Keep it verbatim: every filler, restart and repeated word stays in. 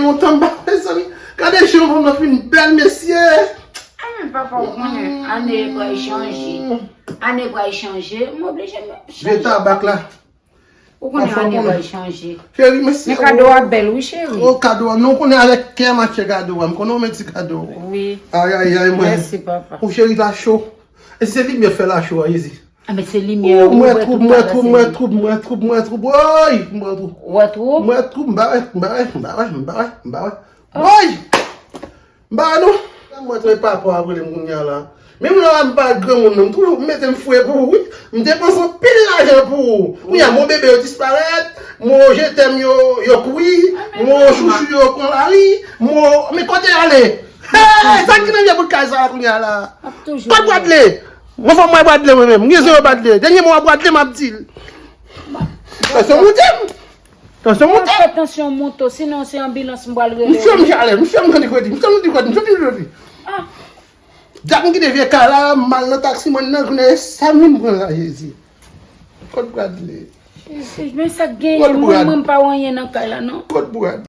Lontan m pa wè zanmi. Gade jan fanm nan fin bèl, mesye. Ah, men papa, ou konnen, ane pral chanje. Ane pral chanje, m oblije m Vye tabak la. Ou konnen Anfen, ane konnen. Pral chanje. Cheri, mesi. Men kado a bèl, wi, cheri. O, kado a. Non, ou konnen avèk kè m achte kado a. M konnen ou mete kado. Wi. Ay, ay, ay, mwen. Mèsi, papa. Ou cheri la cho. E se limyè fè la cho a, Jezi. Ah, men se limyè. Mwen twoup, mwen twoup, mwen twoup, mwen twoup, mwen twoup, mwen twoup. Oy, mwen twoup. Ou wè twoup? Mwen twoup, m pa wè, m pa wè, m pa wè, m pa wè, m pa wè. Oy! M pa wè non. Mwen twoup papa ap rele m kounye a la. Menm lè m pa granmoun nan, m twoup, m mete m fwe pou ou, wi. M depanse anpil lajan pou ou. Kounye a, mo bebe yo disparèt, mo je t'aime yo, yo kouri, mo chouchou yo pran lari, mo, men kote y ale? Hey, sa ki nan vye bout kay sa la kounye a la? Kot Bradley? Mwen fò mwen Bradley mwen menm. Mwen gen zewo Bradley. Dènye mwa Bradley m ap di l. Tansyon monte m. Tansyon monte. Fè tansyon monte, sinon se anbilans m pral rele. M fè m chalè, m fè m tande kredi, m fè m tande kredi, m fè m tande kredi. Ah. Dat m kite vye kay la, m al nan taksi mwen nan jounen sa m vin pran la Jezi. Kot Bradley? Men sa k genyen, mwen mwen pa wè anyen nan kay la non. Kot Bradley?